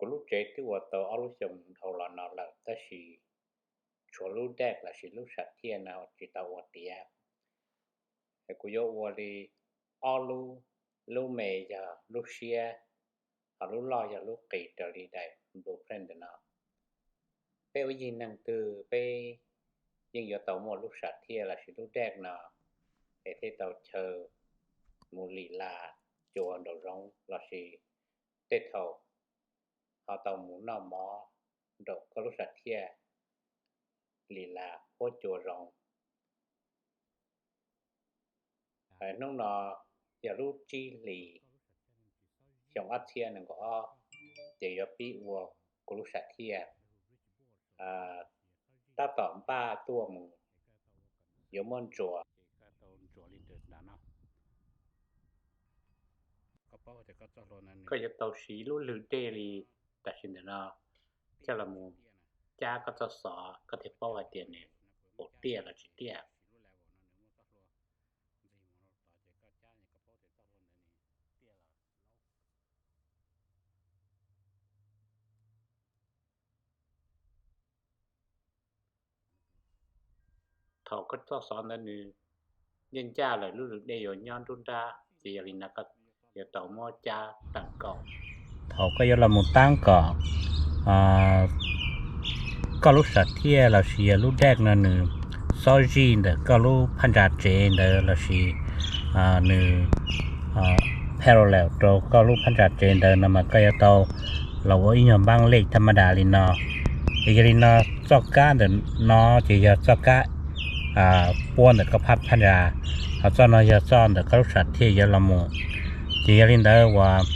Kuv lub tsev twb ua tau ob lub xyoo dhau los no lawm tab sis tshuav lub deck lossis lub sam thiaj no tsis tau ua tiav. Kuv yuav ua li ob lub, lub me yog lub siab, ho lub loj yog lub qis raws li daim blueprint ntawm no. Peb ua yig neeg twg peb yeej yuav tau muaj lub sam thiaj lossis lub deck no, es thiaj tau chaw mus lim las cua nraum zoov lossis tej thaum ho tau mus noj mov nraum koj lub sam thiaj lim las huab cua zoo. Hnub no yog lub tsib hlis xyoo ob txhiab nees nkaum ob, ces yuav pib ua kuv lub sam thiaj. Tab tom npaj tuaj mus, yuav muab ntsuas. Koj yuav tau siv lub lwg dej li tam sim ntawm no coj los mus cab koj txoj xov, koj thiaj paub hais tias nws puas tiaj los tsis tiaj. Thaum koj txoj xov ntawd nws ncaj ncaj lawm, lub lwg dej yuav nyob nruab nrab, ces yog li no koj yuav tau muab cab teem kaum. Thaum koj yuav los mus tab kom koj lub sam thiaj lossis yog lub deck no nws xob zij ntawm koj lub phab ntsa tsev ntawd lossis nws parallel rau koj lub phab ntsa tsev ntawd no mas koj yuav tau los ua ib nyuag npaab lej thaj ma das li no. Ces yog li no, txoj kab ntawm no ces yog txoj kab puab ntawm koj phab phab ntsa, ho txoj no yog txoj ntawm koj lub sam thiaj yuav los mus. Ces yog li ntawd uas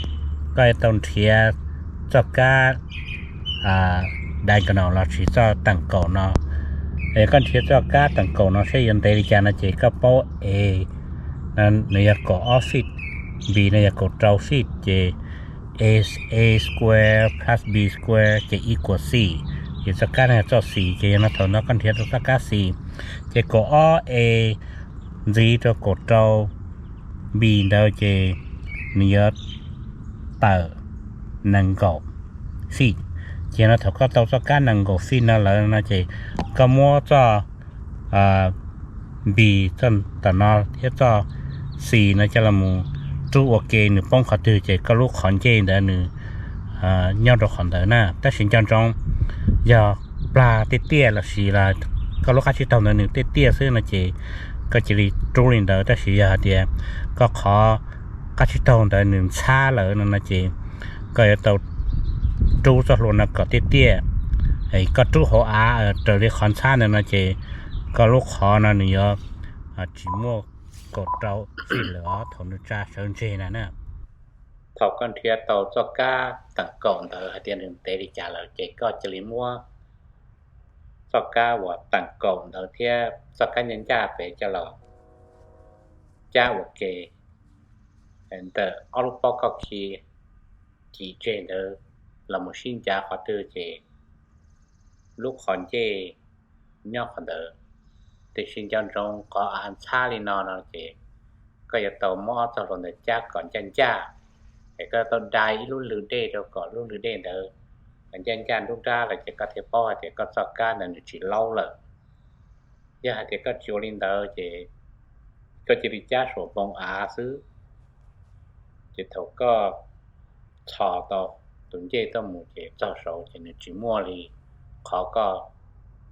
koj yuav tau nrhiav txoj kab diagonal lossis txoj teem kaum no. Es koj nrhiav txoj kab teem kaum no seb yuav ntev li cas no ces koj paub A, nws yog kaum ob feet, B no yog kaum rau feet, ces A, A square plus B square ces equal C. Ces txoj kab no yog txoj C, ces yog no thaum no koj nrhiav rau txoj kab C, ces kaum ob A ntxiv rau kaum rau B ntawd ces nws yuav tawm nees nkaum feet. Ces no thaum koj tau txoj kab nees nkaum feet no lawm no ces koj muab txoj B, txoj tam no thiab txoj C no coj los mus rub ua ke, nws poob qhov twg ces koj lub qhov ncej ntawd nws nyob rau qhov ntawd na. Tab sis nco ntsoov, yog plag tiaj tiaj lossis koj lub qab tsib taug ntawd nws tiaj tiaj xwb no ces koj cia li rub li ntawd. Tab sis yog hais tias koj qhov qab tsib taug ntawd nws ntxhab lawm no no ces koj yuav tau rub txoj hlua no kom tiaj tiaj. Koj rub hauv av raws li qhov ntxhab ntawd no ces koj lub qhov no nws yuav tsis muaj kaum rau feet lawm os thaum nws tsa sawv ntseg na na. Thaum koj nrhiav tau txoj kab teem kaum ntawd hais tias nws ntev li cas lawm ces koj cia li muab txoj kab uas teem kaum ntawd thiab txoj kab ncaj ncaj pem coj los cab ua ke ntawm ob lub pob koj khi cim tseg ntawd los mus sib ncav qhov twg ces lub qhov ncej nyob qhov ntawd. Tiam sis nco ntsoov qhov av ntxhab li no no ces koj yuav tau muab ob txoj hlua ntawd cab kom ncaj ncaj, es koj yuav tau dai ib lub lwg dej rau kom lub lwg dej ntawd ncaj ncaj nruab nrab lawm ces koj thiaj paub hais tias koj txoj kab ntawd nws tsis laub lawm. Yog hais tias koj tsis ua li ntawd ces koj cia li cab saum npoo av xwb, ces thaum koj txhos tau tus ncej tuaj mus ces txog saud ces nws tsis muaj li qhov koj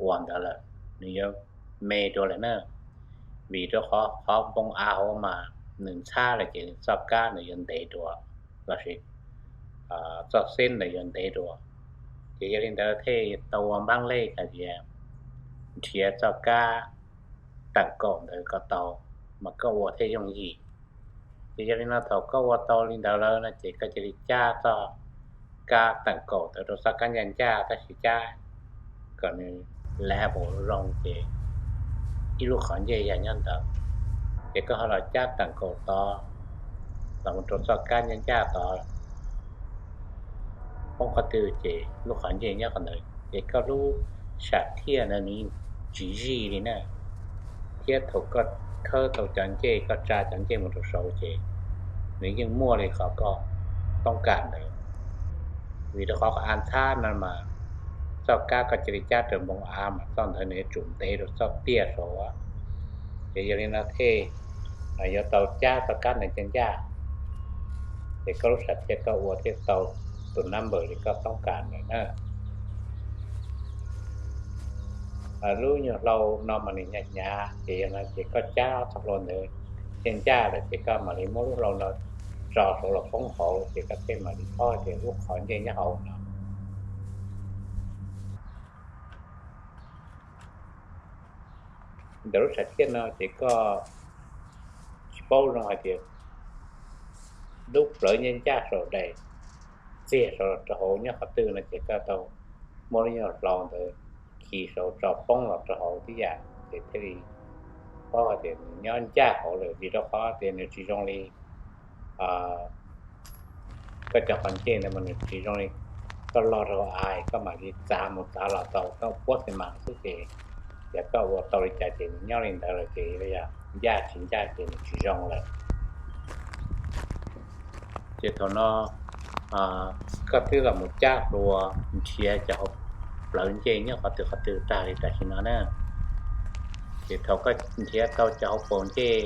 ua ntawd lawm, nws yuav me dua lawm na. Vim rau qhov qhov npoo av hauv mas nws ntxhab lawm ces nws txoj kab nws yuav ntev dua, lossis txoj xeb ntawd yuav ntev dua. Ces yog li ntawd thiaj tau ua npaab lej hais tias nrhiav txoj kab teem kaum ntawd kom tau, mas koj ua thiaj yooj yim. Ces yog li no thaum koj ua tau li ntawd lawm no ces koj cia li cab txoj kab teem kaum ntawd rau txoj kab ncaj ncaj tab sis cab kom nws level zoo ces ib lub qhov ncej yog nyob ntawd. Ces koj ho los cab teem kaum tod los mus rau txoj kab ncaj ncaj tod, poob qhov twg ces lub qhov ncej nyob qhov ntawd ces koj lub sam thiaj ntawd nws tsis zij li na. Thiab thaum koj khawb tau cov ncej, koj tsa cov ncej mus rau saud ces nws yeej muaj li qhov koj toob kam ntawd. Vim rau qhov qhov av ntxhab no mas txoj kab koj cia li cab raws npoo av mas txoj ntawd nws yuav tsum ntev rau txoj tiaj saud. Ces yog li no thiaj yuav tau cab txoj kab ntawd ncaj ncaj, ces koj lub sam thiaj koj ua thiaj tau tus number li koj toob kas ntawd na. Lub nyuag hlau no mas nws hnyav hnyav, ces yog no ces koj cab txoj hlua ntawd ncaj ncaj lawm ces koj mam li muab lub hlau no tso saud los poob hauv, ces koj thiaj mam li paub tias lub qhov ncej nyob hauv no. Ntawm lub sam thiaj no ces koj tsis paub zoo hais tias lub plawv ncaj ncaj saum daim txiag saud los rau hauv nyob qhov twg no ces koj tau muab lub nyuag hlau ntawd khi saud tso poob los rau hauv tib yam, ces thiaj li paub hais tias nws nyob ncaj hauv lawm, vim rau qhov tias nws tsis zoo li koj cov qhov ncej ntawd mas nws tsis zoo li koj log rau av koj mam li txav mus txav los tau, koj puab xi mas xwb ces yog koj ua tau li cas ces nws nyob li ntawd lawm, ces yog ncaj tsis ncaj ces nws tsis zoo lawm. Ces thaum no koj twb los mus cab hlua nrhiav cov hauv plawv ncej nyob qhov twg qhov twg tag li tam sim no na. Ces thaum koj nrhiav tau cov hauv paus ncej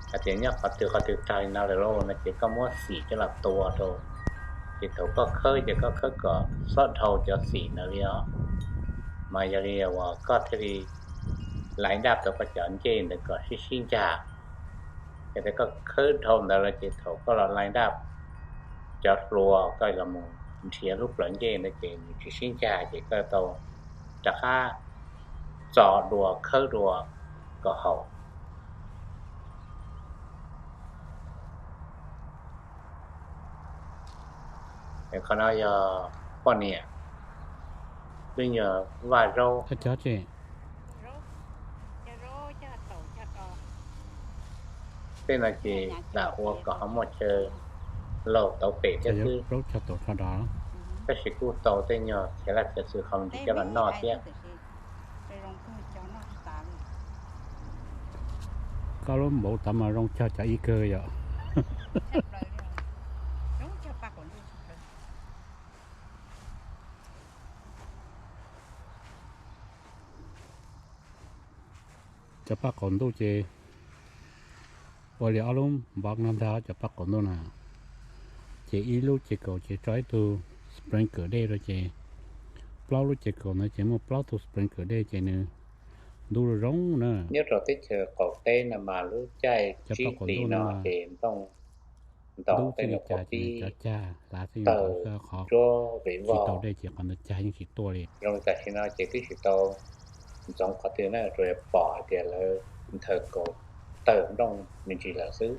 hais tias nyob qhov twg qhov twg tag li no lawm lauj no ces koj muab xim coj los tua rau. Ces thaum koj khawb ces koj khawb kom xob dhau cov xim ntawd li os. Mas yog li uas koj thiaj li line up tau koj cov ncej ntawd kom sib sib ncag. Yog tias koj khawb dhau ntawd lawm ces thaum koj los line up cov hlua koj los mus nrhiav lub plawv ncej ntawd ces nws tsis sib ncag ces koj tau rov qab txo dua khawb dua kom haum. Qhov no yog poj niam, lub nyuag vaj zaub. Tej no ces lam ua kom ho muaj chaw laug tauv pem thiab xwb, tab sis kuj tau tej nyuag khiav laj khiav xwm qhov me ntsis coj los noj thiab. Koj lub npauv tav mas zoo cog cov ib kawg yom. Cov paj qaum ntuj ces ua li ob lub npov no ntag cov paj qaum ntuj na. Ces ib lub ces kaum ces tso ib tug sprinkler dej rau ces plaub lub ces kaum ntawd ces muaj plaub tug sprinkler dej ces nws ntub zoo zoo na. Nyob rau teb chaws qaum teb no mas lub caij tsib hlis no ces ntooj ntoo tej nyuag qhuav pib tawg tsuab vim vog. Zoo li tam sim no ces twb tsis tau ntxoov qhov twg na, tsuas yog pom hais tias lawv nthaws kaus tawg nplooj me ntsis lawm xwb.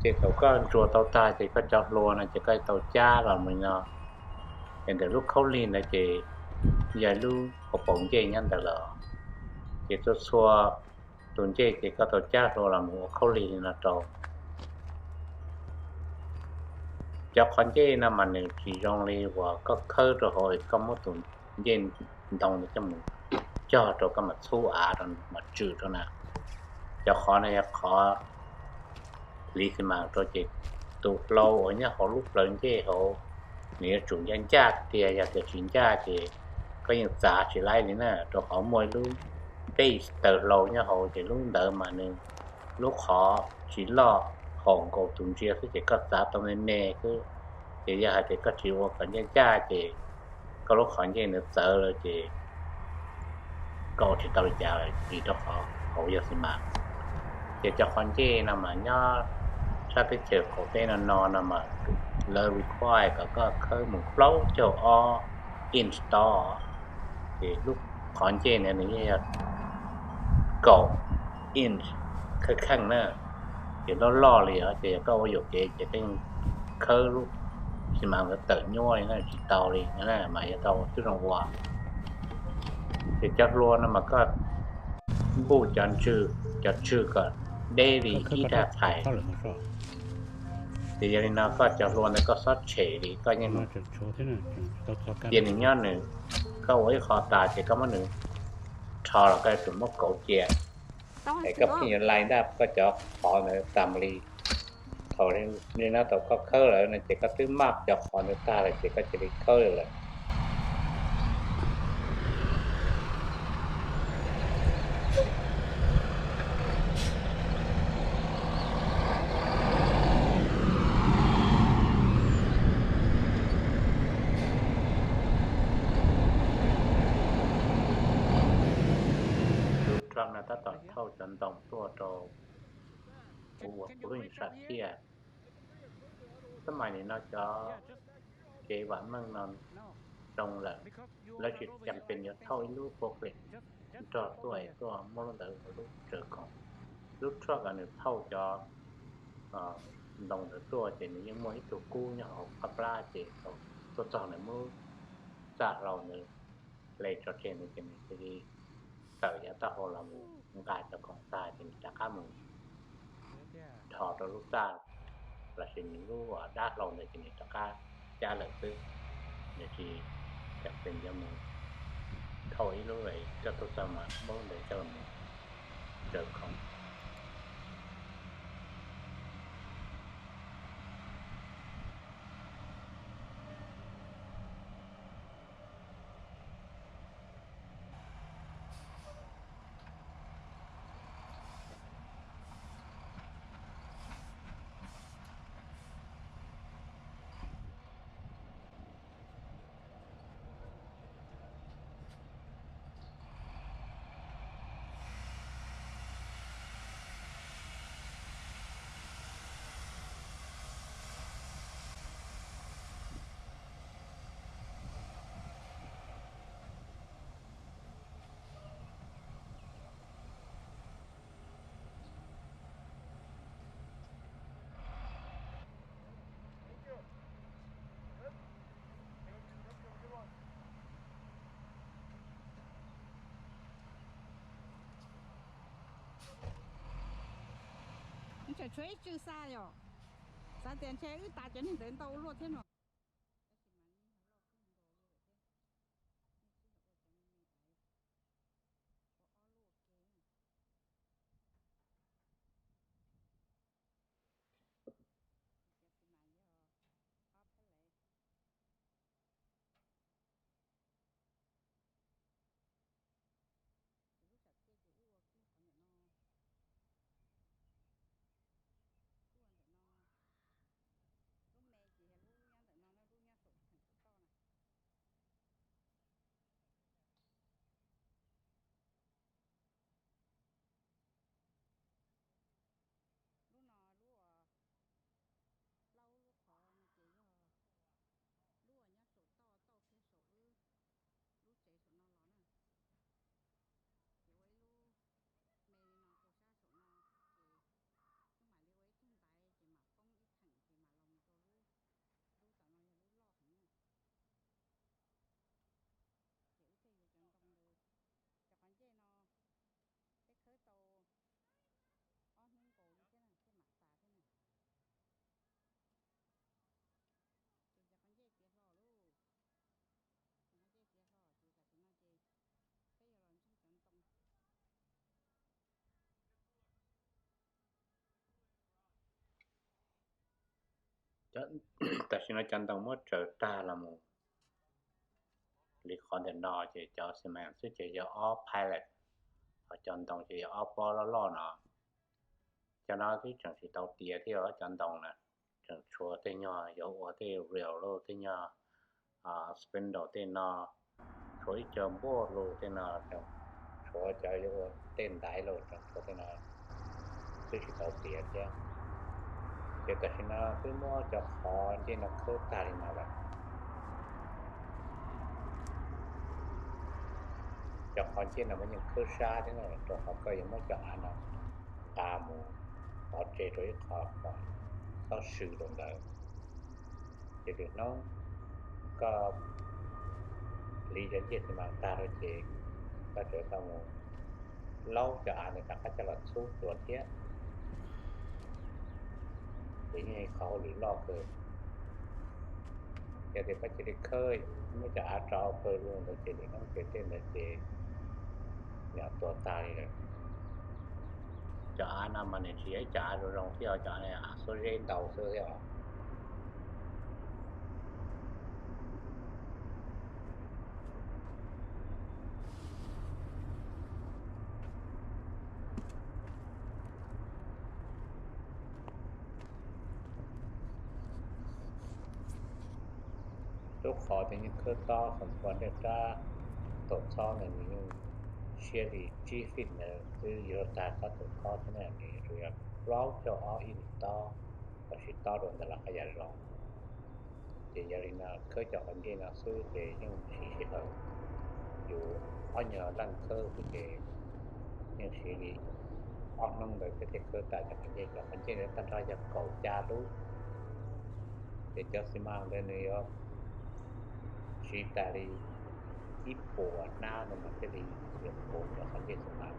Ces thaum koj ntsuas tau tag ces koj cov hlua no ces koj tau cab los mus no, es ntawm lub khaub lig ntawd ces yog lub hauv paus ncej nyob ntawd lawm. Ces txhua txhua tus ncej ces koj tau cab hlua los mus ua khaub lig li no rau. Cov qhov ncej no mas nws tsis zoo li uas koj khawb rau hauv es koj muab tus ncej ntoo ntawd coj mus cog rau koj mam txhub av rau mam tswm rau na. Cov qhov no yog qhov hliv xi mas rau ces tus hlau uas nyob hauv lub plawv ncej hauv nws yuav tsum ncaj ncaj tiag, yog tias tsis ncaj ces koj yeej txav tsis laib li na, rau qhov muaj ib lub base taw hlau nyob hauv ces lub ntawd mas nws lub qhov tsis loj, haum nkaus tus ntsia xwb ces koj txav tau me me xwb. Ces yog hais tias koj tsis ua kom ncaj ncaj ces koj lub qhov ncej ntawd txawv lawm ces koj ua tsis tau li cas li rau qhov hauv yog xi mas. Ces cov qhov ncej no mas nyob sab teb chaws qaum teb no no no mas lawv require kom koj khawb mus plaub caug ob inch tod, ces lub qhov ncej ntawd nws yeej yog kaum inch kheej kheej na. Ces loj loj li os, ces yog koj ua yuam kev ces koj yeej khawb lub xi mas ntawd tawm nyuaj li na, tsis tau li na, mas yog tau twb zoo ua. Ces cov hlua no mas koj npuj cov ntswg, cov tswg kom deb li ib dag thais. Ces yog li no koj cov hlua ntawd koj txhob tshem li, koj yeej cia nws nyob nws, koj ua ib qho tas ces koj muab nws rho los koj yuav tsum muab kauv cia. Es koj pheej yuav line up koj cov qhov ntawd tas mus li, Thaum li no thaum koj khawb lawm no ces koj twb maj cov qhov ntawd tag lawm ces koj cia li khawb lawm. Lub truck no tab tom thauj cov ntoo tuaj rau kuv ua kuv lub sam thiaj. Tab mas nim no cov kev vam meej no zoo lawm, lawv tsis cam pes yuav thauj ib lub forklift nrog tuaj es tuaj muab lub ntawd ua lub tsaws khoom. Lub truck uas nws thauj cov ntoo ntawd tuaj ces nws yeej muaj ib tug kub nyob hauv qab plab ces thaum tuaj txog nws muab lub txaj hlau ntawd hle tso tseg ntawd ces nws cia li tawm yav taub hau los mus nqa cov khoom tag ces nws rov qab mus dhos rau lub txaj lossis nws lub dab hlau ntawd ces nws rov qab cab lawm xwb. Nws tsis cam pes yuav mus thauj ib lub, coj tuaj txog mas muab lub ntawd coj los tsaws khoom. Tseem tshuav ib tsw xa yom. Xav tias ntshe wb tas cov neeg ntawd ntau ua luaj thiab no. Tab sis mas yeej yog loj kawg nkaus li lawm thiab. Nej sib haum ua cov me me av, ua ob lub ua ke na. Cov tim mas yog ob phab lev. Ces lub sam thiaj ces wb ua kiag qhov ntawm no, wb ua ntawm no. Lub me ces yog lub nyob ntawm no na, lub nyob saum theem saum toj na. Lub no lub uas plaub lub qhov no ces yog lub uas nyob saum toj tauj kiag saum wb lub tsev saum no los na. Ces ua ib lub me li no rau sab saum no, ces wb mam li ua ib tug ntaiv ces mam poob ib theem ces mam los mus rau lub, lub tom no yog lub loj heev na. Ces wb thiaj yuav cov ntoo ntawd, cov qhov ncej no peb khawb tau ob hnub nkaus li thiab na thiaj mam tas thiab na. Ces cov qhov ncej tiav hlo lauj, cov qhov ncej tiav hlo ces tam sim no ces peb yuav los ntseeg cov ntoo. Tam sim no cov ntoo muab tsaws tag los mus li qhov ntawm no ces cov cement xwb ces yog ob pallet, ho cov ntoo ces yog ob pob loj loj no. Cov no twb tseem tsis tau tiav thiab, cov ntoo na, tseem tshuav tej nyuag yuav ua tej rail los tej nyuag spindle tej no, tshuav ib co board los tej no, tshuav cov yuav ua tej ntaiv los tseem tshuav tej no twb tsis tau tiav thiab. Ces tam sim no twb muab cov qhov ncej no khawb tag li no lawm. Cov qhov ncej no mas yeej khawb sab thiab na, rau qhov koj yuav muab cov av no nqa mus pov tseg rau ib qho kom txhob swm rau ntawd. Ces lwm hnub koj hliv cov ncej xi mas tag lawm ces koj tseem tau mus laub cov av ntawd rov qab coj los txhub dua thiab. Ces yeej qhov hauj lwm loj kawg. Yog tias koj cia li khawb, muab cov av tso pawg lug ntawd ces lwm hnub ces tej ntawd ces nyom tuag tag li lawm. Cov av no mas nws tsis yog ib cov av zoo zoo thiab, cov av xuab zeb ntau xwb thiab os. Lub qhov tias yeej khawb tob qhov ntawm rab taus txhob ntawd nws yeej siab li tsib feet ntawd xwb, yuav tag qab taus txhob thiab na, nws yuav rau yog plaub caug ob inch tob, los sis tob dua ntawd los qab yam zoo. Ces yog li no khawb cov qhov ncej no xwb ces yeej siv sij hawm yus ob nyuag leej khawb xwb ces yeej siv li ob hnub ntawd thiaj khawb tas cov qhov ncej. Cov qhov ncej ntawd tag nrho yog kaum xya lub, ces cov xi mas ntawd nws yuav siv tas li ib puas hnab no mas thiaj li yuav puv cov qhov ncej xi mas.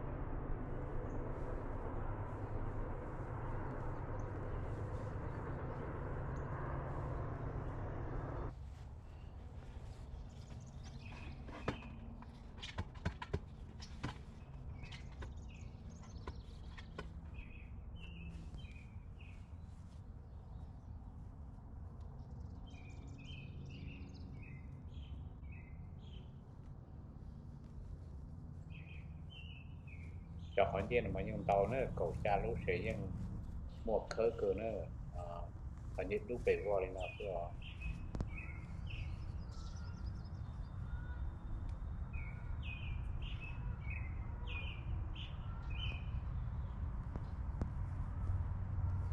Cov qhov ncej no mas yeej ntau na, kaum xya lub ces yeej muaj khawb kawg na, qhov ncej dub pes vog li no xwb os. Muab tus ncej ntawd adjust rau kom haum, rau qhov cov ncej no nws yuav txawb saum tus ncej xi mas ntawm tus screw los sis tus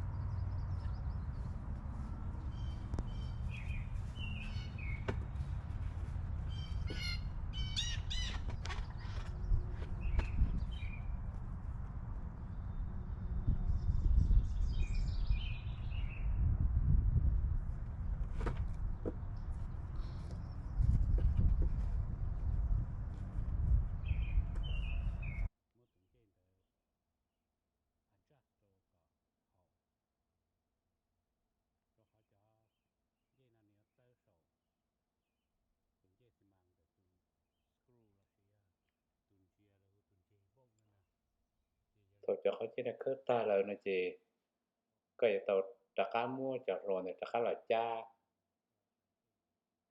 ntsia los hu tus ncej vooj no na. Thaum cov qhov ncej no khawb tag lawm no ces koj yuav tau rov qab muab cov hluas ntawd rov qab los cab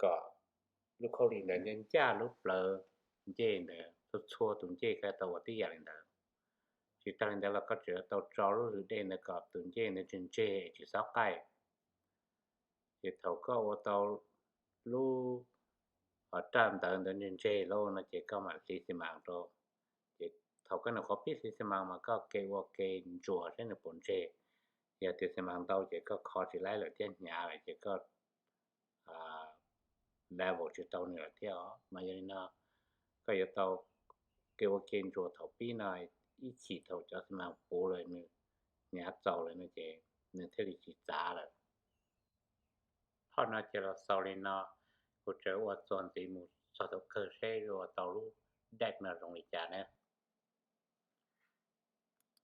kom lub khaub lig ntawd ncaj ncaj lub plawv ncej ntawd, txhua txhua tus ncej koj yuav tau ua tib yam li ntawd. Tsis tag li ntawd los koj tseem yuav tau tso lub lwm dej ntawd kom tus ncej ntawd ntseg ntseg es tsis xob qaij. Ces thaum koj ua tau lub raj ntawd ntawd ntseg ntseg lawm no ces koj mam hliv xi mas rau. Ces thaum koj nyuam qhuav pib hliv xi mas mas koj ke ua ke ntsuas seb nws puas ntseg. Yog tias xi mas ntau ces koj kho tsis laib lawm thiab hnyav lawm ces koj level tsis tau nws lawm thiab os. Mas yog li no koj yuav tau ke ua ke ntsuas thaum pib no ib chim, thaum cov xi mas puv lawm nws hnyav txaus lawm no ces nws thiaj li tsis txav lawm. Thaum no ces los xaus li no, kuv tseem ua txuas ntxiv mus txog thaum kawg seb yuav ua tau lub deck no zoo li cas na.